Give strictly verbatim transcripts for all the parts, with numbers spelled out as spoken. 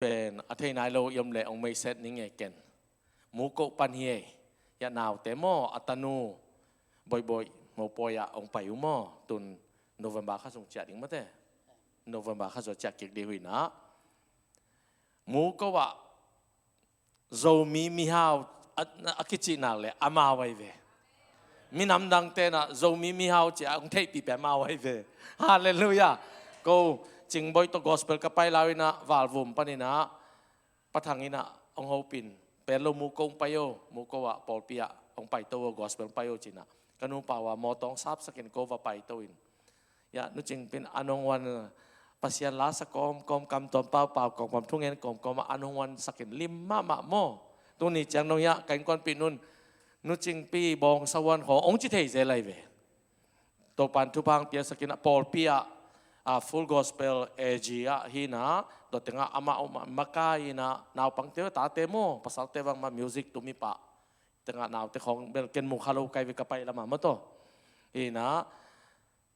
pen a thei nai lo i om leh hong meiset ning e ken. Muko pan hi ei. Hia naute maw, a tanu Boihboih Mopawi ah hong pai uh maw. Tun November kha sung ciah ding mate. November kha sung ciah kik ding uh hi na. Muko ah Zomi mihau a, a kicih nak leh amau ahi ve. Minam dangte na Zomi mihau ci a hong theihpih pen amau ahi ve. Halleluiah. Ko Cingboih tawh gospel ka pai lai uh hi na, Valvum pan hi na, Pa Thang in ah hong hopih in, "Pen lo, Muko hong pai o, Muko ah pawlpi ah hong paito o, gospel hong pai o," ci-in ah ka nupa uh a mawtaw hong sapsak in ko va paito in. Hiah Nu Cing Pi in an hong huan, Pasian la sa kawmkawm, kam tuam paupau kawmkawm, thungen kawmkawm ah an hong huansak in lim mahmah maw. Tuni ciang dong hiah ka innkuanpih nu'n Nu Cing Pi bawngsa huan khawng hong ci thei zel lai ve. Topa'n thupha hong piaksak in ah pawlpi ah, a, Full Gospel A G ah hi na, tua tengah amah, amah makai in ah, naupangte, tate maw, pasalte bangmah music tum hi pah. Tengah naute khawng bel ken mu kha lo, kai ve ka pai lamah maw tawh. Hi na,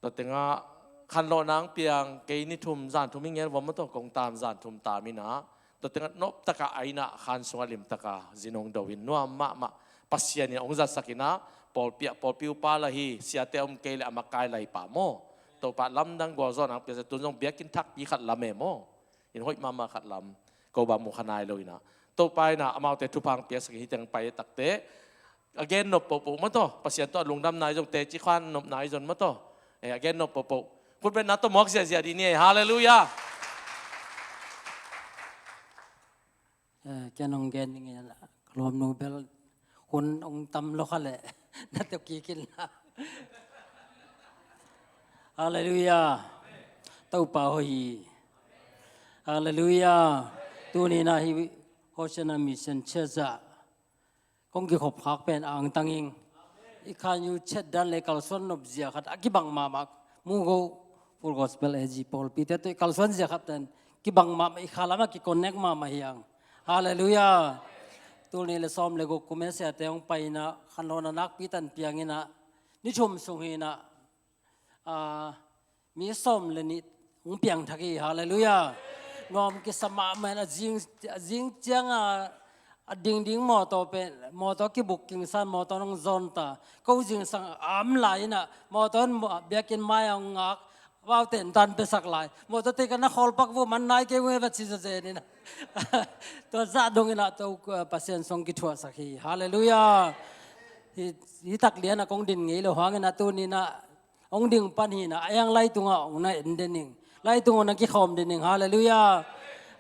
tua tengah khanlawhna hong piang, kei ni thum, zan thum hi ngen vua maw tawh, kong tam, zan thum tam in ah, tua tengah noptak a a inn ah khan sungah limtak a zin hong do in, nuam mahmah. Pasian in hong zatsak in ah, pawlpi ah pawlpi upa la hi, siate om kei leh a makai la hi pah maw. Topa lamdang gualzawhna hong piaksak, tun zong biakinn thakpi khat lam e maw. Inn hoih mahmah khat lam. Ko bang mu kha nai lo in ah, Topa in ah amaute thupha hong piaksak in, hih teng pai takte a gen nop pohpoh maw tawh, Pasian tawh a lungdam nai zong, teci khuan nop nai zong maw tawh, eh, a gen nop pohpoh. Khutbetna tawh muak ziahziah dih ni ei. Halleluiah. Eh, ken hong gen ning in ah, ka lawmnu bel hun hong tam lo kha leh na tawh kik in la. Halleluiah. Topa hoih hi. Halleluiah. Tuni in ah hih Hosanna Mission Church ah kong kikhop khak pen angtang ing. I khan yu chet dan le kalsuan nop zia khat a kibang mahmah, Muko Full Gospel A G pawlpite tawh i kalsuan zia khat pen kibang mahmah, i kha lamah kiconnect mahmah hi hang. Halleluiah. Tul nih le sawm le guk kum a siate hong pai in ah, khanlawhna nakpi tak piang in ah, ni thum sung hi in ah, a, mi sawm le nih hong piangthak hi. Halleluiah. Nuam kisa mahmah in, a zing, a zing ciang a, a dingding mawtaw pen, mawtaw kibuk kingsan, mawtaw hong zawn ta. Ko zingsang a om lai in ah, mawtaw in biakinn mai ah hong ngak, vau ten tan piasak lai. Mawtaw te ka na khawl pak vua man nai kei ve va ci zazen in ah. Tua zah dong in ah, tua, uh, Pasian song kithuahsak hi. Halleluiah. Hih, hih tak lian ah kong din ngei lo hang in ah, tuni in ah hong ding pan hi in ah, a hiang laitung ah hong na en den ing. Laitung ah hong na kikhawm den ing. Halleluiah.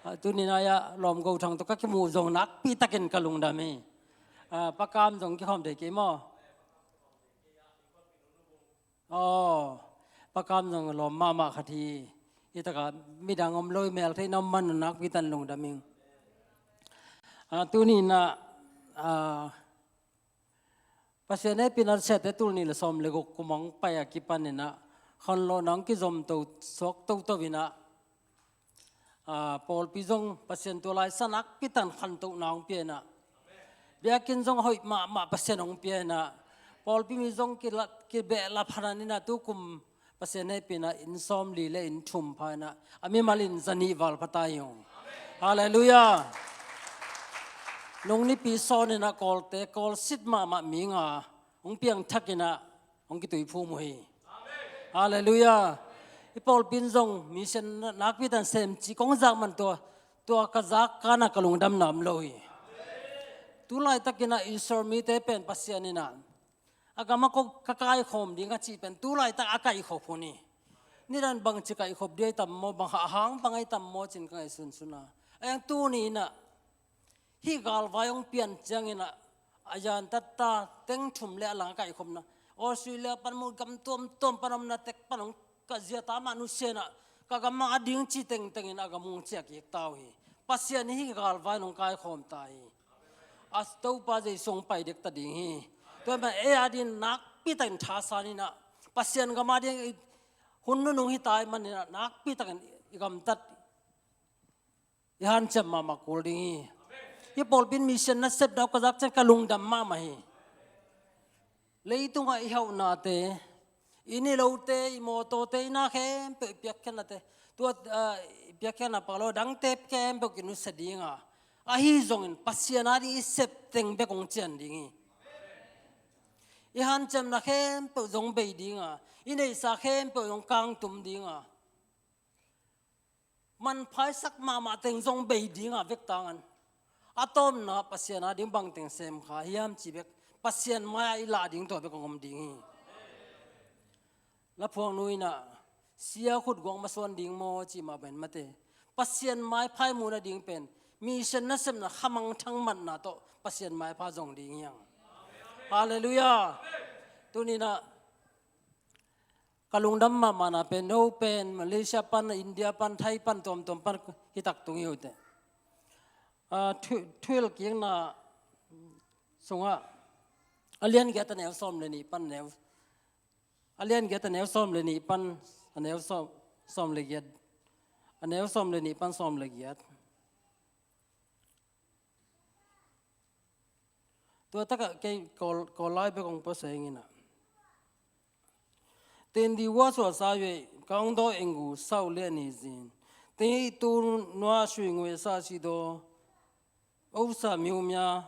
Ah, tuni in ah hiah lawm Go Thang tawh ka kimuh zong nakpi takin ka lungdam hi. Ah, Pa Kam zong kikhawm thei kei maw? Aw, Pa Kam zong lawm mahmah khat hi. Hih tak ah midang om lo, i mel theihna om man un nakpi takin lungdam ing. Ah, tuni in ah, ah, Pasian hehpihna siate tul nih le sawm le guk kum hong pai a kipan in ah, khanlawhna hong kizom to suak toto in ah, a, pawlpi zong Pasian tua lai sa nakpi takin khantohna hong pia in ah, biakinn zong hoih mahmah Pasian hong pia in ah, pawlpi mi zong kila, kibehlap hanan in ah, tukum Pasian hehpihna in sawmli le in thum pha in ah, a mimal in zanih val pha ta hi ung. Halleluiah. Nung nipi sawn in ah Kawlte, Kawlsit mahmah mi nga hong piangthak in ah hong kituiphum uh hi. Halleluiah. I pawlpi in zong mission nakpi takin sem ci kong zak man tua, tua ka zak kan ah ka lungdamna om lo hi. Tu laitak in ah Israel mite pen Pasian in ah a gam ah ko ka kaikhawm ding a cih pen tu laitak a kaikhop hun hi. Nidan bangci kaikhop ding ahi tam maw, bang hang bang ahi tam maw ci-in ka ngaihsunsun a. A hiang tuni in ah hih galvai hong pian ciangin ah, a yantatta teng thum le a lang a kaikhopna, Australia pan mu, gam tuamtuam pan omna tek pan hong ka zia ta mah nusia in ah, ka gam ah a ding ci tengtengin a gam hong ciah kik ta uh hi. Pasian in hih galvai in hong kaikhawm ta hi. A Topa Jesu hong pai dek ta ding hi. Tua ahih manin ei a dingin nakpi takin thasan in ah, Pasian gam a ding i hun nunung hi ta ahih manin ah, nakpi takin i gamtat, i hanciam mahmah kul ding hi. Hih pawlpi in mission nasepna uh ka zak ciang ka lungdam mahmah hi. Leitungah i hauhnate, i nilote, i mawtawte, i na khempeuh i piakkhiatnate, Tua, ah, i piakkhiatna pak lo, dangte khempeuh kinusia ding a, ahi zongin Pasian ading i sep teng bek hong cian ding hi. I hanciamna khempeuh zong bei ding a, i neihsa khempeuh zong kangtum ding a, manphaisak mahmah teng zong bei ding a, vektangan a tawpna Pasian ading bangteng sem kha hiam cih bek, Pasian mai-ah i lah ding tua bek hong om ding hi. Na phuaknu in ah, sia khutguak masuan ding maw cih mah bangin mate, Pasian maipha i muh nading pen, mission nasepna khamangthang matna tawh Pasian maipha zong ding hi hang. Halleluiah. Tuni in ah ka lungdam mahmahna pen, no pen Malaysia pan, India pan, Thai pan, tuamtuam pan hi tak tung hi uh teh. Ah, thu-, thuhilhkikna sungah a lian giat a neu sawm le nih pan neu, a lian giat a neu sawm le nih pan a neu sawm, sawm le giat, a neu sawm le nih pan sawm le giat. Tua takah kei Kawl, Kawl lai bek hong pua seng in ah. 天地我所造也，光都永无少年以前。天地都那水为啥许多，欧萨miu mia,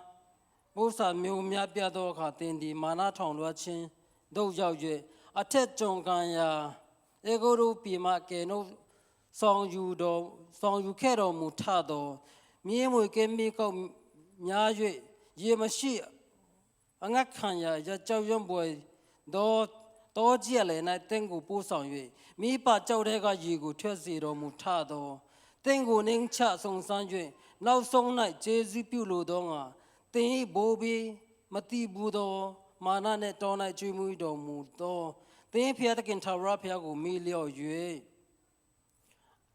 欧萨miu mia pia do卡天地，玛纳同罗千都要也，阿特中干呀， အဲဂုတ္တုပြည်မှကယ်နှုတ်ဆောင်ယူတော်ဆောင်ယူခဲ့တော်မူထသောမြေမှော်ကင်းမီးကုန်းများ၍ရေမရှိအငတ်ခံရာရကြောင်းရုံးပွေသောတောကြီးအလယ်၌သင်ကိုပို့ဆောင်၍မိဘကျောက်ထဲကရေကိုထွက်စေတော်မူထသောသင်ကိုနှိမ့်ချစုံစမ်း၍နောက်ဆုံး၌ကျေးဇူးပြုလိုသောငါသင်၏ဘိုးဘေးမသိဘူးသောမာနနှင့်တော၌ကျွေးမွေးတော်မူသော သင်ဖျားသခင်ထာဝရဘုရားကိုမေ့လျော့၍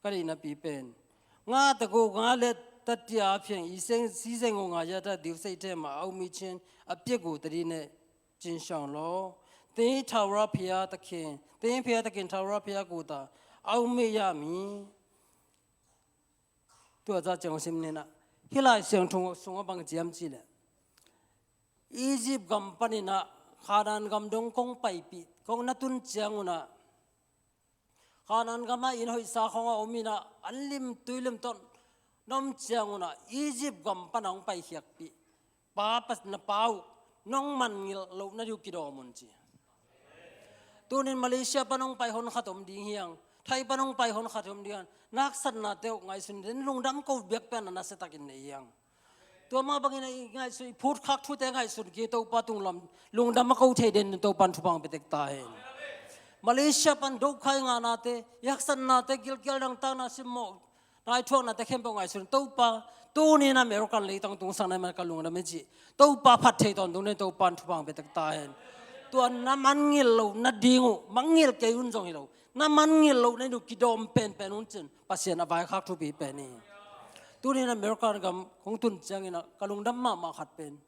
ကတိန်နပီပင်ငါတကိုယ်ငါလက်တတ်တရားဖြင့်ဤစိတ်စည်းစိမ်ကိုငါရတတ်သည်ဟုစိတ်ထဲမှအောက်မေ့ခြင်းအပြစ်ကိုသတိနှင့်ကျင်ဆောင်လော့။ သင်၏ထာဝရဘုရားသခင်သင်ဖျားသခင်ထာဝရဘုရားကိုသာအောက်မေ့ရမည်။ ตัวจะเจงสิมนี่นะ hih Lai Siangtho sungah bang ci hiam cih leh Egypt gam panin ah Kanaan gam dong kong paipih kong na tun ciangun ah Kanaan gam ah inn hoihsa khawng a om in ah an lim tui lim tawh na om ciangun ah Egypt gam pan a hong paikhiakpih pa, na pa uh nong mangngilh loh na ding uh kidawm un ci. Tunin Malaysia pan hong pai hon khat om ding hi hang, Thai pan hong pai hon khat om ding hi hang, na haksatnate uh ngaihsun den, lungdam ko biak pen a nasia takin nei hi hang. Tua mah bangin a i ngaihsun, i phutkhak thute ngaihsun kei, Topa tung lam lungdam a ko thei den, Topa'n thupha hong pia tek ta hen. Malaysia pan dokhai ngahnate, i haksatnate, gilkial dangtakna, simmawh, naithuaknate khempeuh ngaihsun, Topa, tunin American leitang tungsang na hih man ka lungdam hi ci. Topa phat thei tawntung den, Topa'n thupha hong pia tek ta hen. Tua na mangngilh loh na ding uh, mangngilh kei un zong hi lo, na mangngilh loh na ding uh kidawm penpen un cin, Pasian a vaikhak thupi pen hi. Tunin American gam kong tun ciangin ah ka lungdam mahmah khat pen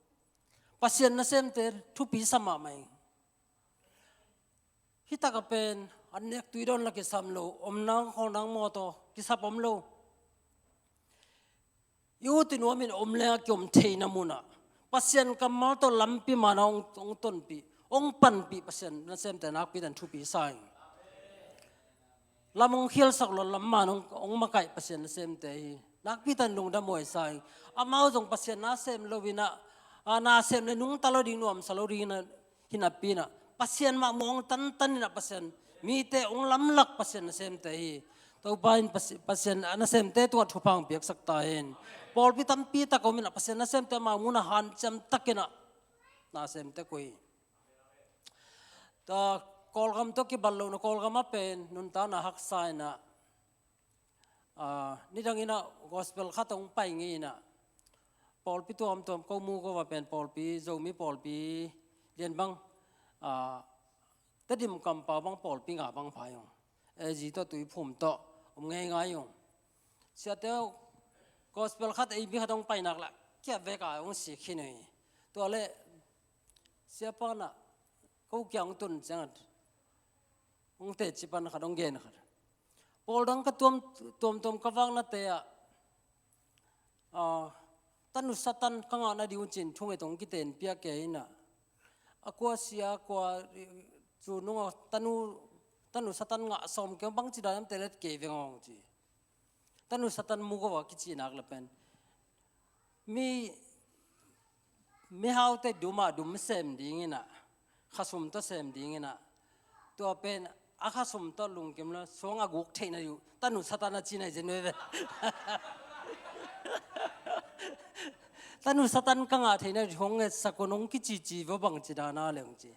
Pasian nasemte thupi sa mahmah hi. Hih takah pen an nek tui dawn la kisam lo, om nang khawl nang mawtaw kisap om lo. I ut i nuam in om leng a kiom theihna munah Pasian kammal tawh lampi mana hong, hong tonpih, hong panpih Pasian nasemte nakpi takin thupi sa ing. Lam hong khialsak lo, lam man hong, hong makaih Pasian nasemte hi nakpi takin lungdam huai sa ing. Amau zong Pasian na sem lo in ah, a, na sem le nungta lo ding, nuamsa lo ding in ah, hi napi in ah Pasian mah muang tantan in ah Pasian mite hong lamlak Pasian nasemte hi. Topa in Pasi-, Pasian a nasemte tungah thupha hong piaksak ta hen. Pawlpi tampi tak om in ah Pasian nasemte amau mun ah hanciam takin ah nasemte ko hi. Tua Kawlgam tawh kibat lohna, Kawlgam ah pen nuntakna haksa in ah, ah, nidang in ah gospel khat hong pai ngei in ah, pawlpi tuamtuam ko mu ko va pen pawlpi, Zomi pawlpi lian bang, ah, Tedim kampau bang pawlpi nga bang phai hong, eh, zi tawh Tuiphum tawh om ngeingai hong. Siate uh gospel khat, ei mi khat hong pai nak lah kia vek a hong sik khin uh hi. Tua leh siapa in ah ko kiang hong tun ciangin hong teci pan khat hong gen khat. Pawl dang ka tuam, tuamtuam ka vaknate ah, ah, tanu Satan ka ngah nading uh cin thunget hong kiten piak kei in ah, a kua sia, kua, cu nungah tanu Tanu Satan ngah sawm kei bang ci dan am te let kei veng hong ci. Tanu Satan mu ko a kici nak le pen mi, mihaute dum a dum sem ding ina, khasum tawh sem ding ina, tua pen a khasum tawh lungkim lo suang a guk theihna uh tanu Satan a ci nai zen veve. Tanu Satan ka ngah theihna uh hong ngetsak un hong kicici va bang ci dana le hong ci.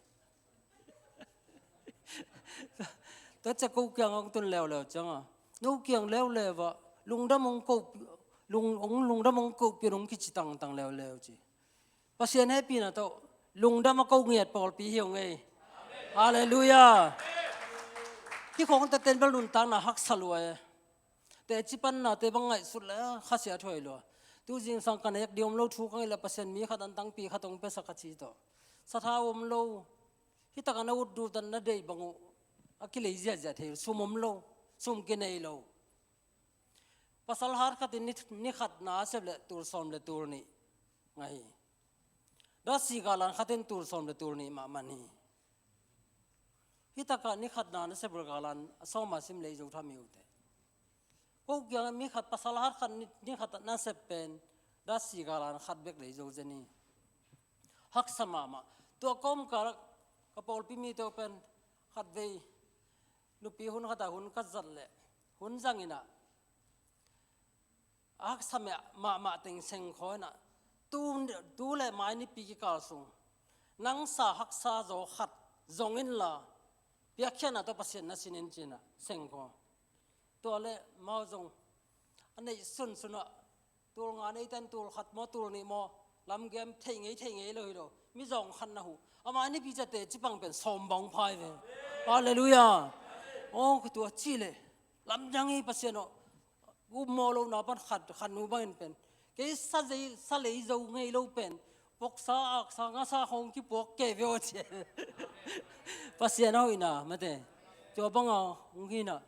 Tua cia ko kiang hong tun leuleu cianga no kiang leuleu va lungdam hong ko, lung, hong lungdam hong ko pian hong kici tangtang leuleu ci. Pasian hehpihna tawh lungdam a ko ngiat pawlpi hi hong ei. Halleluia. Hi khong taten bel nuntakna haksa lua e. Teci panna te bang ngaihsut le khasia thuai lua. Tu zingsang ka nek di om lo thu ka ngei le Pasian mi khat an tangpi khat hong pesa ka ci tawh. Satha om lo. Hi taka na ut dutan na dei bang uh a kilei ziazia thei sum om lo. Sum kinei lo. Pasal har khatin ni, ni khat na sep le tul sawm le tul nih ngai hi. Dasi galan khatin tul sawm le tul nih mah man hi. Hi taka ni khat na na sep le galan a sawma sim lei zo tham hi ute. Ko kiang mi khat pasal har khat ni, ni khat na sep pen dasi galan khat bek lei zo zen hi. Haksa mahmah. Tua kawmkal ka pawlpi mite uh pen khat vei nupi hun khata hun ka zat le hun zangina a haksa meh mahmah teng sengkhaw ina tu, tu le mai nipi kikal sung nang sa haksa zaw khat zong inla piakkhiatna tawh Pasian na sinin cina sengkhaw. Tua le mau zong a neih sunsunah tul nga nei ten tul khat maw tul nih maw lamgiam thei ngei thei ngei lo hi lo mi zong khat na huh. Amah nipi ciate cipang pen sawm bang phai ve. Halleluia. Aw ka tua ci le lamdang hi Pasian aw. Upmaw lo na pan khat khat nu bangin pen kei sa zei sa lei zo ngei lo pen poksa aksa ngasa khong kipuak kei ve aw ci. Pasian a hoihna mate. Tua banga hong hina.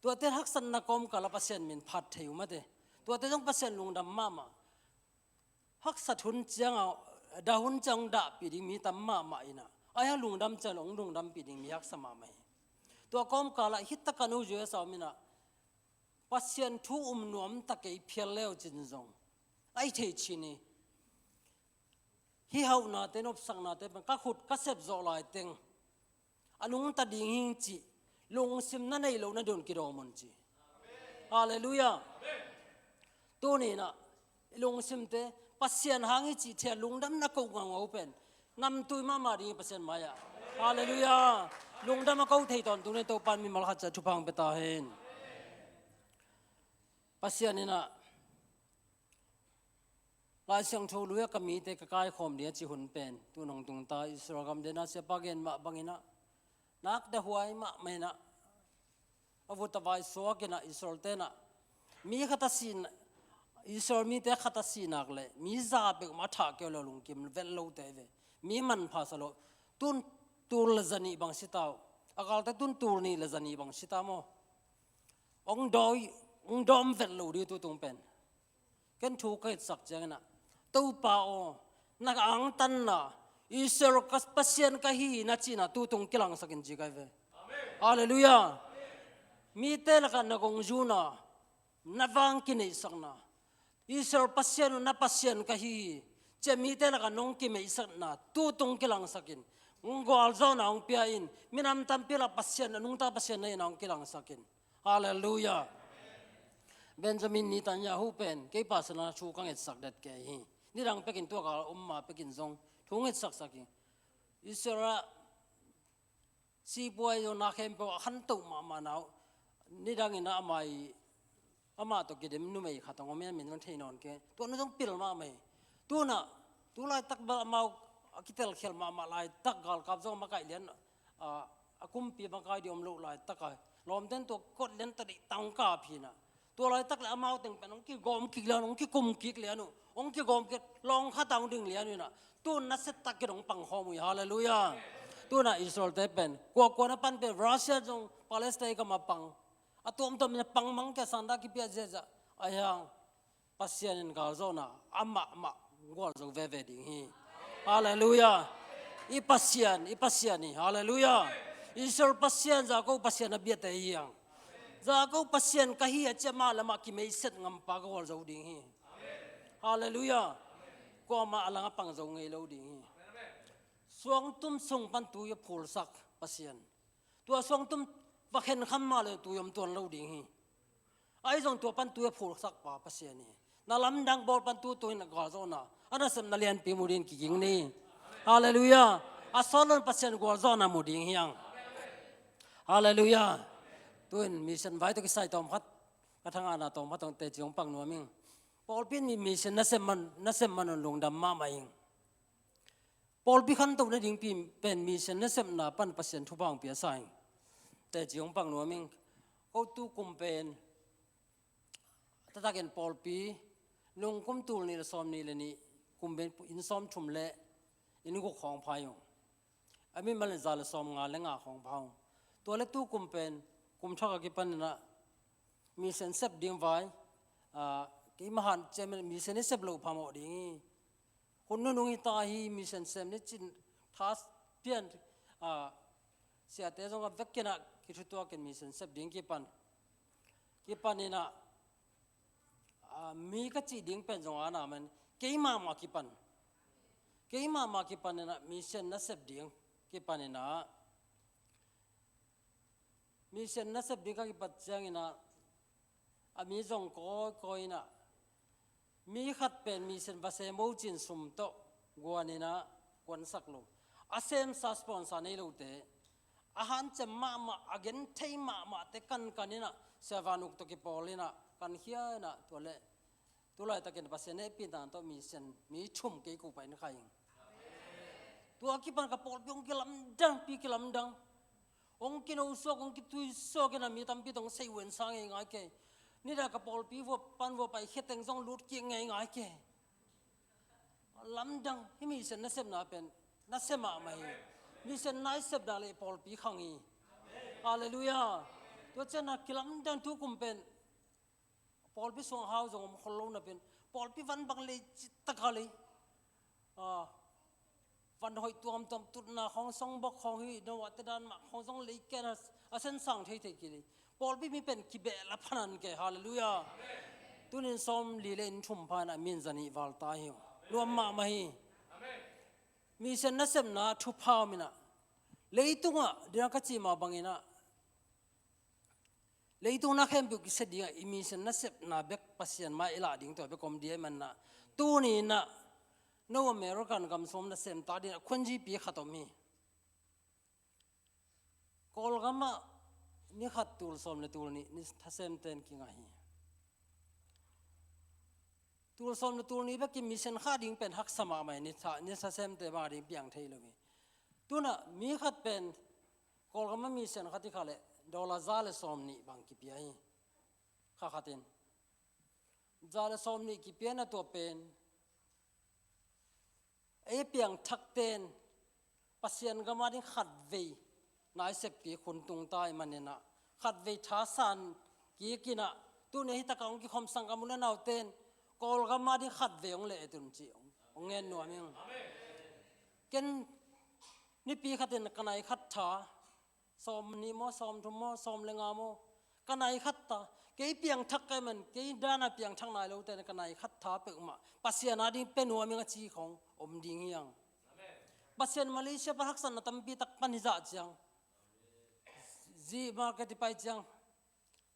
Tuate haksatna kawmkala Pasian min phat thei uh mate. Tuate zong Pasian lungdam mahmah. Haksat hun cianga dah hun ciang dahpih ding mi tam mahmah ina a hia lungdam ciang hong lungdampih ding mi haksa mahmah hi. Tua kawmkala hi taka no U S a om ina Pasian thu um nuam ta kei phial leu cin zong a i thei cin hi. Hi hauhnate nopsaknate pen ka khut ka sep zawh lai teng a nungta ding hing cih lungsim na nei lo na dun kidawm un ci. Halleluia. Tuninah i lungsimte Pasian hang hi cih thia lungdam na koh ngaungau pen namtui mahmah ding hi Pasian mai-ah. Halleluia. Lungdam a ko thei tawntung nen Topan mimal khat ciah thupha hong pia ta hen. Pasian inah Lai Siangtho lui a ka mite ka kaikhawm ding a ci hun pen tu nong tungta Israel gam dena siapa gen mah banginah nak dahuai mahmah inah a vut a vai suak inah Israel tenah mi khat a sin Israel mite khat a sinak le mi za pek mah a thah keu lo lungkim vet lote ve mi manpha sa lo tun tul la zanih bang sita uh a galte tun tul nih la zanih bang sita maw? Ong dawi ong dawm vet lo ding tutung pen. Ken thu ka hitsak cianginah Topa aw na angtanna Israel ka Pasian ka hi na cihna tutung kilangsakin ci kai ve. Halleluia. Mite lakah na gongzuna na vang kineihsakna Israel Pasian uh na Pasian ka hi hi. Cia mite lakah nong kimeihsakna tutung kilangsakin hong gualzawhna hong pia in minam tampi lah Pasian a nungta Pasian na ina hong kilangsakin. Halleluia. Benjamin Netanyahu pen kei pasana thu ka ngetsak det kei hi. Nidang pekin tuakal umma pekin zong thu ngetsaksak hi. Israel sipuai zong na khempeuh a khantoh mahmah nau nidangin a amai amah tawh kidem numei khat a ngom hian min hon thei nawn ke tua nu zong pil mahmah hi. Tunah tu laitak bel amau a kitelkhial mahmah laitak galkap zong a makaih lian a kumpi a makaih dih om loh laitak a lawmten tua kot lian tadih tangkap hinah tua laitak le amau teng pen hong kigawm kik lian hong kikum kik lian uh hong kigawm kik lawng khat a hong ding lian uh inah tun na set tak kidong pang khawm uh hi. Halleluia. Tunah Israel te pen kuakua na pan pen Russia zong Palestine kam a pang a tuamtuam ina pang mang kia sangdah kipiah ziahziah a hiang Pasian in galzawhna amahmah gualzo veve ding hi. Halleluia. I Pasian i Pasian hi. Halleluia. Israel Pasian, Jakob Pasian a biate hi hang. Jakob Pasian ka hi a ci a, amah le amah kimeihset ngampa ka gualzo ding hi. Halleluiah. Kuamah a lang a pang zo ngei lo ding hi. Suangtum sung pan tui a phulsak Pasian, tua suangtum va khenkham mah le tui om tuan lo ding hi. Ahi zong tua pan tui a phulsak pa Pasian hi. Na lamdang bawl pan tu tui na gualzawhna, a nasepna lianpi mu ding kiging ni. Halleluiah. A sawt lo-in Pasian gualzawhna mu ding hi hang. Halleluiah. Tu-in mission vai tawh kisai tawmkhat, ka thangahna tawmkhat tawh teci hong pang nuam ing. Pawlpi in mi mission nasem man, nasem man un lungdam mahmah ing. Pawlpi khantoh nading pi pen mission nasepna pan Pasian thupha hong pia sa ing. Teci hong pang nuam ing. Ko tu kum pen, taktakin pawlpi, nung kum tul nih le sawm nih le nih, kum pen inn sawm thum le inn guk khawng pha hi ung. A mimal in za le sawm nga le nga khawng pha ung. Tua le tu kum pen, kum thak a kipan in ah, mission sep ding vai, ah, keima han ciamin mission i sep loh phamawh ding hi. Hun nunung hi ta hi, mission sem ni cin tha pian, ah, siate zong a vekin ah kithutuakin mission sep ding kipan. Kipan in ah, ah, mi ka cih ding pen zong a na man, keimah mah kipan. Keimah mah kipan in ah mission na sep ding kipan in ah, mission na sep ding ka kipat ciangin ah, a mi zong kawikawi in ah, mi khat pen mission va sem o cin sum tawh guan in ah kuansak lo. A semsa sponsor nei lote, a hanciam mahmah, a genthei mahmahte kankan in ah, Sia Van Uk tawh kipawl in ah kankhia in ah, tua le tulaitakin Pasian hehpihna tawh mission mi thum kei kupa in khai ing. Tua kipan ka pawlpi hong kilamdang, pi kilamdang. Hong kinosuak, hong kituisuak in ah mi tampi tawh hong sei uensa ngeingai kei. Nidang ka pawlpi vua pan vua pai khia teng zong lut kik ngeingai kei. Lamdang, hih mission nasepna pen nasem mahmah hi. Mission na i sepna le pawlpi khang hi. Halleluiah. Tua ciangin ah kilamdang, tu kum pen pawlpi sung a hau zong om khol lo napi-in, pawlpi van bang lei cittak a lei. Ah, van hoih tuamtuam, tutna khawng, songbok khawng, hi no ah te dan mah khawng zong lei ken a, a sensang theithei kei lei. Pawlpi mi pen kibehlap hanan kei, halleluiah. Tuni-in sawmli le inn thum pha in ah, a min za nih val ta hi. Nuam mahmah hi. Mission nasepna thupha om in ah, leitungah, dinga ka cih mah bangin ah, leitung na khempeuh kisia dingah i mission nasepna bek Pasian mai i lah ding tua bek om ding ahih manin ah, tuni in ah no American gam sung nasem ta dingin ah khuanzipi khat om hi. Kawlgamah ni khat tul sawm le tul nih ni thasemte in kingah hi. Tul sawm le tul nih bekin mission khah ding pen haksa mahmah hi, ni tha, ni thasemte bang a ding piang thei lo hi. Tu-in ah mi khat pen Kawlgamah mission khat hi kha leh dollar za le sawm nih bang kipia hi. Kha khat in za le sawm nih kipia in ah, tua pen ei piangthakte in Pasian gam a ding khatvei na i sep kik hun tung ta ahih manin ah, khatvei thasan kik in ah, tuni hi takah hong kikhawm sanggam u le naute in Kawlgam a ding khatvei hong leh et un ci hong, hong ngen nuam ing. Ken nipi khat in ka nai khat tha, sawm nih maw, sawm thum maw, sawm le nga maw, ka nai khat ta. Kei piangthak ka hih man, kei dan a piangthak nai lote in ka nai khat tha peuhmah Pasian a ding pia nuam ing a ci khawng om ding hi hang. Pasian Malaysia pan haksatna tampi tak pan hi zah ciang, zih market i pai ciang,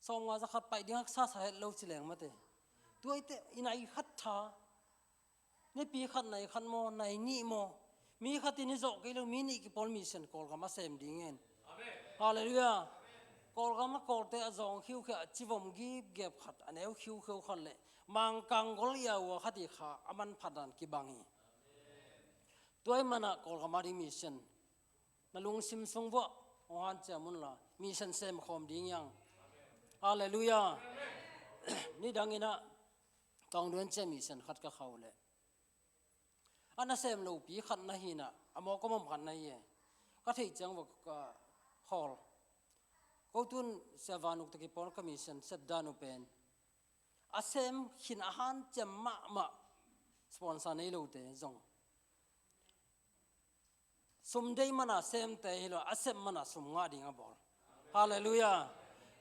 sawmnga za khat paih ding haksa sa het lo ci leng mate. Tua hi teh i nai khat tha, nipi khat nai khat maw, nai nih maw, mi khat in hi zawh kei lo, mi nih kipawl mission Kawlgam a sem ding hen. Halleluiah. Kawlgam a Kawlte a zawng khiukhia, a civom gipgep khat, a neu khiukheu khat le Mangkang gol i a ua khat hi kha, a manphatna in kibang hi. Tua ahih manin ah Kawlgam a ding mission na lungsim sung vuah hong hanciam un la, mission sem khawm ding hi hang. Halleluiah. Nidang in ah Taungduan ciang mission khat ka khauh leh, a nasem lopi khat na hi in ah, a mawk a mawm khat na hi e. Ka theih ciang vua ka khawl. Ko tu-in Sia Van Uk tawh kipawl ka mission sep dan uh pen, a sem khin a hanciam mahmah sponsor nei lote zong Sum deih mana semte hi lo, a sep mana sum ngah ding a bawl. Halleluiah.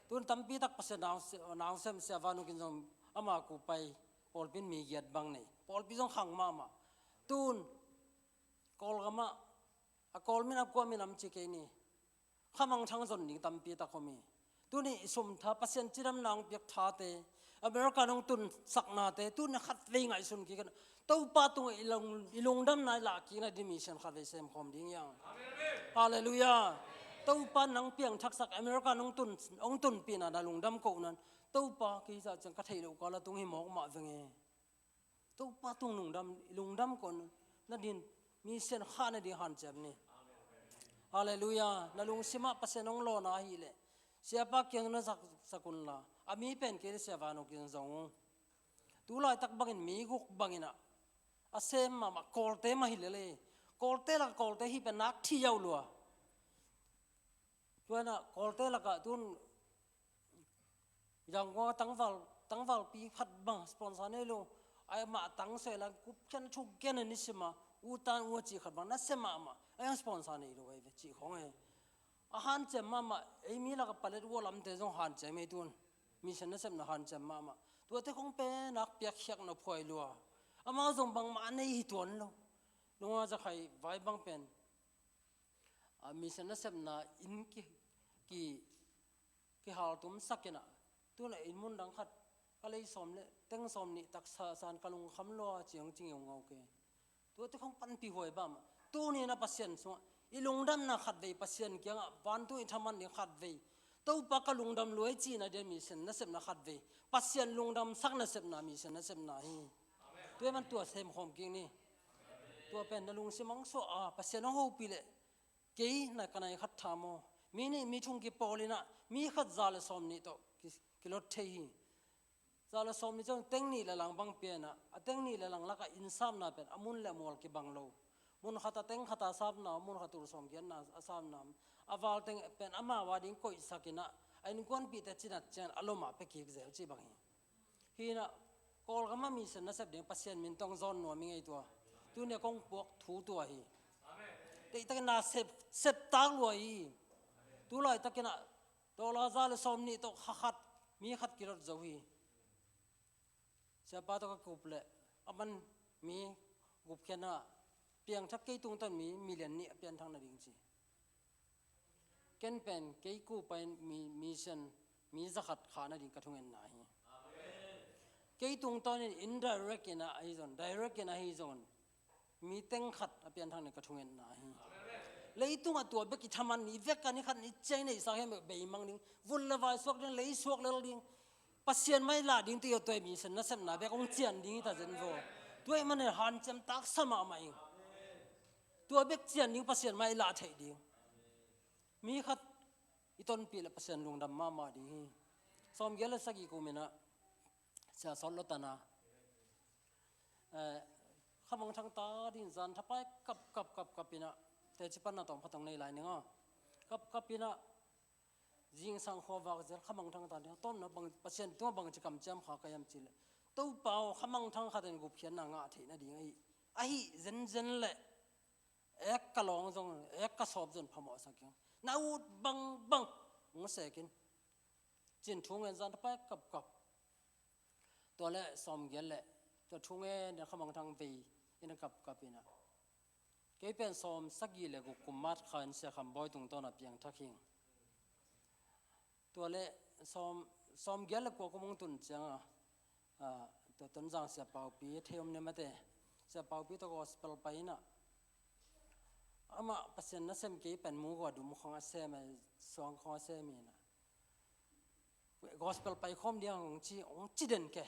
Tun tampi tak Pasian nau, nau sem sia vanu kin zong ama ku pai pawlpin mi giat bang nei. Pawlpi zong khang mahmah. Tun Kawlgam ah a Kawl minam kua minam ci kei ni. Khamangthang zon ding tampi tak om hi. Tuni i sum tha, Pasian cidamna hong piak thate, America nong tun saknate, tuni khatvei ngaihsun kik in Topa tungah i lung, i lungdamna i lah kik nading mission khatvei semkhawm ding hi hang. Halleluiah. Topa nang piangthaksak America nong tun, hong tunpihna na lungdam kohna in Topa kei zah ciang ka theih loh kal a tung hi mawk mah veng e. Topa tung lungdam, lungdam kohna ding, mission khah nading hanciam ni. Halleluiah. Na lungsim ah Pasian hong lawhna ahih leh siapa kiang na zak, zak un la, a mi pen kei le sia vanu kin zong ung. Tu laitak bangin mi guk bangin ah a sem mahmah Kawlte mah hi lel e. Kawlte lak Kawlte hi pen nak thi yau lua. Tua in ah Kawlte lakah tun Yangon tangval, tangvalpi khat bang sponsor nei lo. Ai mah tang soi la kup khian thuk gen a ni sim a, u tan u a cih khat bang na sem mahmah. Ai ang sponsor nei lo ai ve cih khong e. A hanciam mahmah, ei mi lakah palet ua lamte zong hanciam ei tun. Mission nasepna hanciam mahmah. Tuate khong pen nak piak khiak na phuai lua. Amau zong bangmah a nei hi tuan lo. Nunga zakhai vai bang pen a mission nasepna inn ki, ki, kihaltum sak in ah, tun ah inn mun dang khat ka lei sawm le teng sawm nih taksa san ka lungkham lua ci hong ci ngeungau ke. Tuate khong panpih huai bang mah. Tuni in ah Pasian sungah i lungdamna khatvei Pasian kiangah vantung i thaman ding khatvei. Topa ka lungdam lua hi cihna ding mission nasepna khatvei. Pasian lungdamsak nasepna mission nasepna hi. Tua hi man tua semkhawm kik ni. Tua pen na lungsim hong suah a, Pasian hong hopih leh kei na ka nai khat tha maw? Mi nih mi thum kipawl in ah mi khat za le sawm nih tawh ki, kilot thei hi. Za le sawm nih ciang teng nih le lang bang pia in ah, a teng nih le lang lakah innsapna pen a mun le a mual kibang lo. Mun khat a teng khat a sapna, mun khat tul sawm giatna a sapna, a val teng pen amau a ding koihsak in ah a innkuanpihte cinat ciangin a lomah pia kik zel cih bang hi. Hi in ah Kawlgam ah mission nasep ding Pasian min tawh hong zawn nuam hi ngei tua. Tuni a kong puak thu tua hi. Deihtakin na sep, sep tak lua hi. Tu laitakin ah dollar za le sawm nih tawh kha khat, mi khat kilot zo hi. Siapa tawh ka kup leh a man mi gupkhiatna piangthak kei tungtawn mi million nih a pianthak nading ci. Ken pen kei kupa in mi, mission mi zakhat khah nading ka thungetna hi. Kei tungtawn in indirect in ah ahi zong, direct in ahi zong mi teng khat a pianthak nading ka thungetna hi. Leitungah tua bek i thaman ni vek a ni khat ni ciang neihsak hiam, beimang ding, vun le vai suak ding, lei suak lel ding. Pasian mai lah ding ti tua mission nasepna bek hong cian ding hi ta zen vo. Tua hi manin hanciam taksa mahmah ing. Tua bek cian ding Pasian mai lah theih ding. Mi khat i tonpih le Pasian lungdam mahmah ding hi. Sawmgiat le sagih kum in ah Sia Sawt Lo Tan a, eh, khamangthang ta ding zan thapai kap, kap, kap, kap in ah, teci panna tawm khat hong nei lai ning aw. Kap, kap in ah zingsang khuavak zel khamangthang ta ding, tawmna bang, Pasian tungah bangci kamciam kha ka hiam cih leh, Topa aw, khamangthang khat in gupkhiatna ngah theih nading ahi, ahi zenzen leh ek ka lawng zong, ek ka sawp zong phamawhsak ing. Na ut bangbang hong sek in. Cin thu ngen zan thapai kapkap. Tua le sawmgiat le tua thu ngen khamangthang vei in a kapkap in ah, kei pen sawm sagih le guk kum mat kha in Sia Kham Bawi tungtawn a piangthak hing. Tua le sawm, sawmgiat le kua kum hong tun ciang a, ah, tua Tonzang Sia Paupi, thei om ne mate, Sia Paupi tawh gospel pai in ah, amah Pasian nasem kei pen mugaw a dum khong a sem a, suang khong a sem in ah, gospel pai khawm ding hong ci, hong ci den ke,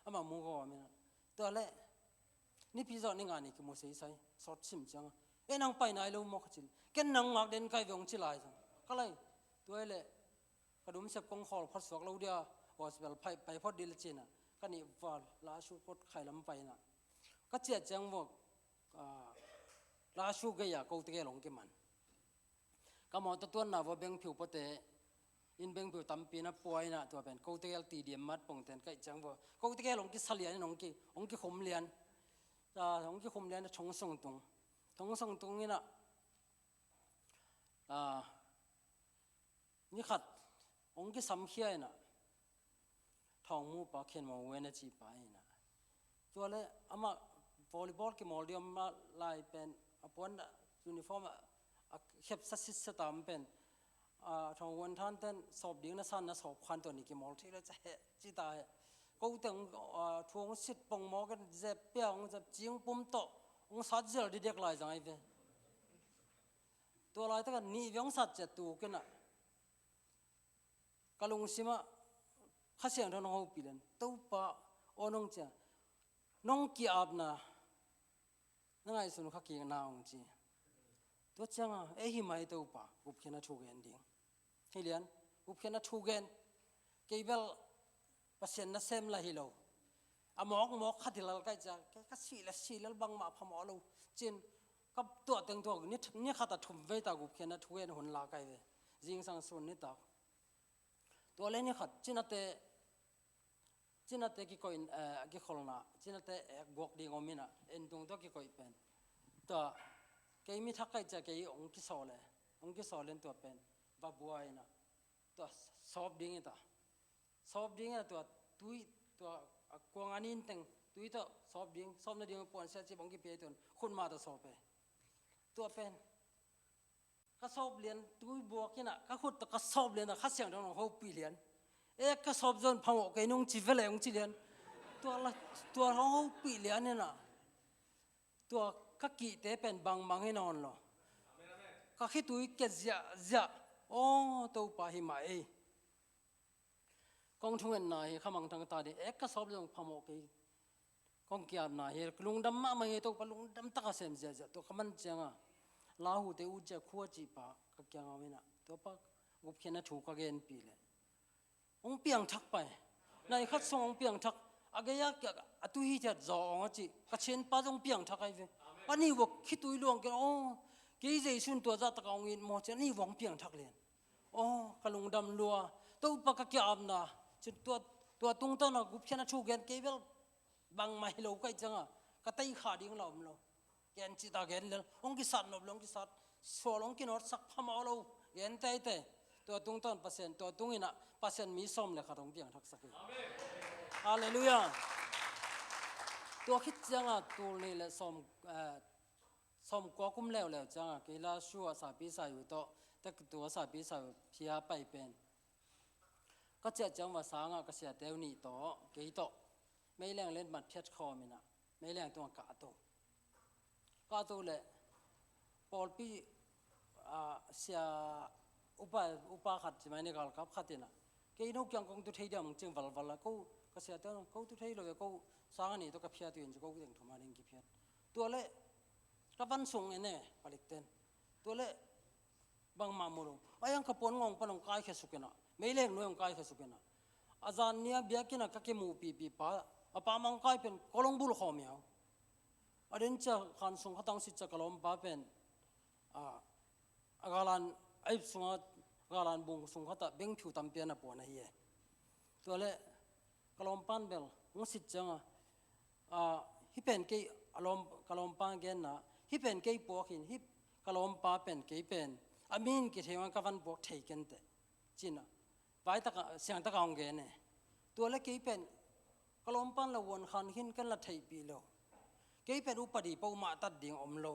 amah mugaw a min ah. Tua le nipi zawh ni nga ni kimu seisai, sawt sim ciang a, e nang pai nai lo maw ka cin, ken nang ngak den kai ve hong ci lai zong ka lai. Tua le ka dum sep kong khawl phot suak lo dia, gospel pai, pai phot dil cin ah, ka nih val la su kot khai lam pai in ah, ka ciah ciang vok, ah, la su gei a ko te gel hong kiman. Ka mawtaw tuanna vua bengphiu pawte in bengphiu tampi na pua in ah, tua pen ko te gel ti diam mat pongten kaih ciang vua ko te gel hong kisa lian in hong ki, hong kikhum lian. Ah, hong kikhum lian a thong sung tung. Thong sung tung in ah Ah, ni khat hong kisamkhia inah, thawngmupa Khen Maung Wen a cihpa inah, tua le amah volleyball kimawl ding om lai pen, a puan uniform a, a khepsa sitsa tam pen, ah, Thawng Wan Than ten sawp ding na san na sawp khan tua ni kimawl thei lo ca he ci ta he. Ko teng, ah, thu hong sit pong maw ken zep pia hong zep cing pum tawh hong sat zel didek lai zang ai ve. Tua laitak a nih ve hong sat ciat tu kinah ka lungsimah Kha Siangtho nong hopih len, Topa aw nong cia, nong ki-apna na ngaihsun kha kik na hong ci. Tua cianga ei hi mai Topa gupkhiatna thu gen ding. Hi lian, gupkhiatna thu gen. Kei bel Pasian nasem la hi lo. A mawkmawk khat hi lel kai cia, kei ka sih le sih lel bangmah phamawh lo. Cin ka tuah teng tuah ni, ni khat a thum vei ta gupkhiatna thu gen hun la kai ve. Zingsang sun nitak. Tua le ni khat cinate, cinate kikoih, eh, kikholna, cinate ek guak ding om inah, en tung tua kikoih pen. Tua kei mi thak kai cia kei hong kisawl le, hong kisawl len tua pen va bua inah, tua sawp ding ita. Sawp ding inah tua tui, tua a kuang a nin teng tui tawh sawp ding, sawp nading puansia cip hong kipia i tun khutma tawh sawp e. Tua pen ka sawp lian tui buak inah, ka khut tawh ka sawp lian a Kha Siangtho nong hopih lian. E, ka sawp zon phamawh kei nong ci vele hong ci lian. Tua la, tua hong hopih lian inah, tua ka kihte pen bangmang hi nawn lo. Ka khitui ke ziahziah. Aw Topa hi mah ei. Kong thungetna hi khamang thangta ding, ek ka sawp zong phamawh kei. Kong ki-apna hi lungdam mahmah hi Topa, lungdam taka sem ziahziah. Tua ka man cianga lahute u cia khua cihpa ka kianga om inah, Topa gupkhiatna thu ka genpih le hong piangthak pai. Nai khat sung hong piangthak. A gei a kia a tu hi thiat zaw hong a cih ka chinpa zong piangthak ai ve. A ni vok khitui luang kei, aw kei Jesu'n tua zahtaka hong it maw ci, a ni vok hong piangthak lian. Aw ka lungdam lua. Topa ka kia-apna cin tua, tua tungtawna gupkhiatna thu gen kei bel bangmah hi lo kai cianga ka tei kha ding la om lo. Gen cita gen lel, hong kisat nop lo, hong kisat sual, hong kinawtsak phamawh lo. Gen teitei. Tua tungtawn Pasian, tua tunginah Pasian mi sawm le khat hong piangthaksak hi. Halleluiah. Tua khit cianga tul nih le sawm, eh, sawmkua kum leuleu cianga kei la sua sapi sayu tawh, tek tua sapi sayu phia pai pen ka ciah ciang va sangah ka siate uh nih tawh kei tawh meileng letmat phiat khawm inah meileng tungah kahto. Kahto le pawlpi, ah, sia upa, upa khat ci mai ni galkap khat inah kei no kiang kong tu thei diam cing valval a ko ka siate uh ko tu thei lo e, ko sangah nih tawh ka phiat uh in ci ko teng thuma ding kiphiat. Tua le ka van sung en e palik ten. Tua le bangmah mu lo. A iang ka puan ngawng pan hong kaikhia suk inah, meileng nuai hong kaikhia suk inah, a zan nia biakinnah ka kimuhpihpih pa, a pa mah hong kai pen kol hong bul khawm hiau. A den cia khan sung khatah hong sit cia ka lawmpa pen, a, a galan, a ip sungah galan bung sung khatah bengphiu tampi a na puan ahi e. Tua le ka lawmpa'n bel hong sit cianga, ah, hih pen kei a lawm, ka lawmpa'n genna, hih pen kei puak hin, hih ka lawmpa pen kei pen a min kithei hong ka van puak thei kenteh cinah vai taka siang taka hong gen e. Tua le kei pen ka lawmpa'n la vuan khan khin ken la theihpih lo. Kei pen upadi peuhmah tat ding om lo.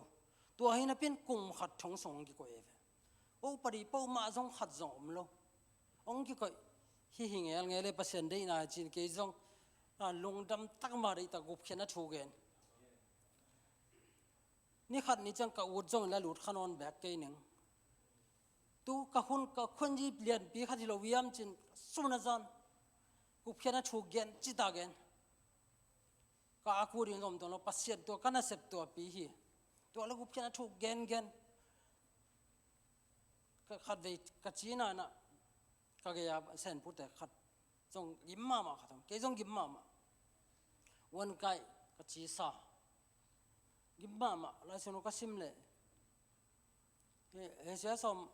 Tua hi napi-in kum khat thong sung hong kikoih e ve. Upadi peuhmah zong khat zong om lo. Hong kikoih hi hi ngelngel e Pasian deihna hi cin kei zong, ah, lungdam takmah deihtak gupkhiatna thu gen. Ni khat ni ciang ka ut zongin la lut kha nawn bek kei ning. Tu ka hun ka khuanzi lianpi khat hi lo hiam cin sun a zan gupkhiatna thu gen cita gen. Ka a kut ding zong om tuan lo, Pasian tua ka nasep tuapi hi. Tua le gupkhiatna thu gengen. Ka khatvei ka cina inah ka gei-a senpute khat zong gim mahmah khat om, kei zong gim mahmah. Wan kai ka cisa gim mahmah, laisun uh ka sim leh He, he sia sawm,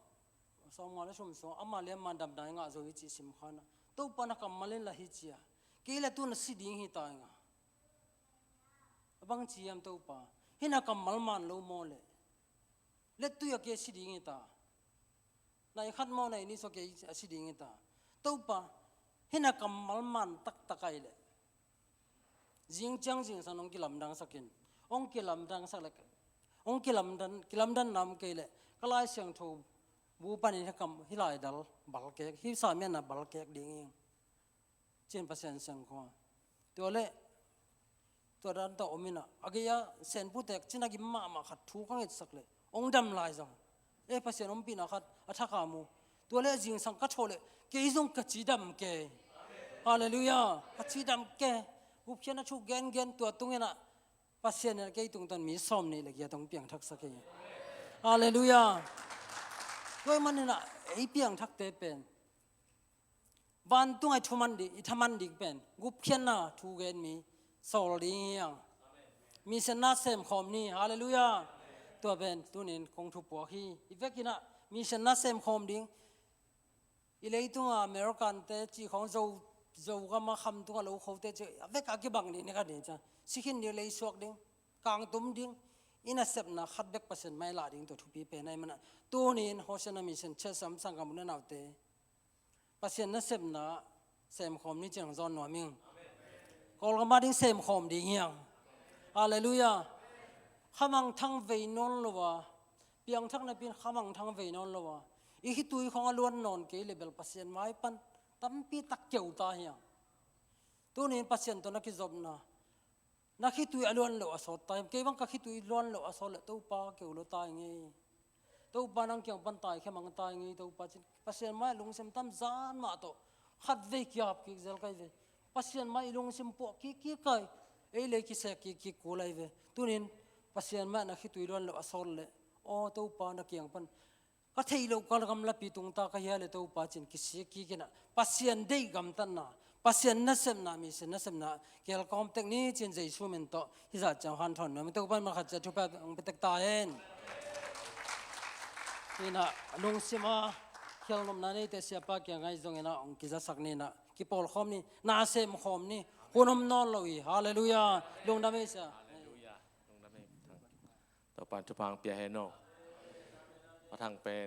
sawmnga le sawm sawm, ama le ama damna i ngah zo hi cih sim khanah, Topa na kammal in la hi cia, kei le tu na si ding hi ta i ngah. A bang ci hiam Topa, hi na kammal man lo maw le, le tui a kei si ding hi ta. Lai khat maw nai ni sua kei a si ding hi ta. Topa, hih na kammal man taktak ai leh, zing ciang zingsang hong kilamdangsak in, hong kilamdangsak leh, hong kilamdan, kilamdan nam kei leh, ka Lai Siangtho bu panin hih kam, hih lai dal balkek, hih samian na balkek ding hi. Cin Pasian siangkhua. Tua leh, tua dan tawh om in ah, a gei-a Senputek cin a gim mahmah khat thu ka ngetsak leh, hong dam lai zong, e, Pasian ompihna khat a thak a mu. Tua leh zingsang ka thawh leh, kei zong ka cidam ke. Halleluiah. Ka cidam ke. Gupkhiatna thu gengen, tua tung in ah, Pasian in kei tungtawn mi sawmnih leh giat hong piangthaksak hi. Halleluiah. Tua ahih manin ah, ei piangthakte pen, vantung ah i thuman ding, i thaman ding pen, gupkhiatna thu gen mi sawl ding hi hang. Missionna semkhawm ni. Halleluiah. Tua pen tuni-in kong thupuak hi. I vekin ah missionna semkhawm ding. I leitung ah American-te cih khawng, Zo, Zogam a kham tung a lo khote cih, a vek a kibang ding ni ka ding cia. Si khin ding, lei suak ding, kangtum ding. I nasepna khat bek Pasian mai lah ding, tua thupi pen ahih manin ah, tuni-in Hosanna Mission Church sam sanggam u le naute, Pasian nasepna semkhawm ni ci-in hong zawn nuam ing. Kawlgam a ding semkhawm ding hi hang. Halleluiah. Khamangthang vei nawn lo a, piangthak napi-in khamangthang vei nawn lo a, i khitui khawng a luan nawn kei leh bel Pasian mai pan tampi tak keu ta hi hang. Tuni-in Pasian tawh na kizopna, na khitui a luan loh a sawt ta hi. Kei bang ka khitui luan loh a sawt leh, Topa, keu lo ta ing ei. Topa, nang kiang pan taikhia mang ta ing ei, Topa, cin Pasian mai lungsim tam zan mah tawh khatvei kihap kik zel ka hi ve. Pasian mai i lungsim puah kikkik ka hi. Ei leh kisek kikkik kul ahi ve. Tuni-in Pasian mai na khitui luan loh a sawt leh, aw Topa, na kiang pan ka theih loh ka gamlapi tung ta ka hi a leh, Topa, cin kisik kik in ah, Pasian deih gamtatna, Pasian nasepna, mission nasepna, kihelkawm tek ni cin Jesu min tawh hih zah ciang hanthawn nuam ing. Topa in mah khat ciat thupha hong pia tek ta hen. Hi in ah, lungsim a khialnopna neite siapa kiang ah zong in ah hong kizasak ni in ah, kipawlkhawm ni, na semkhawm ni. Hun om nawn lo hi. Halleluiah. Lungdam ei sia. Halleluiah. Lungdam ei. Topa in thupha hong pia hen aw. Pa Thang pen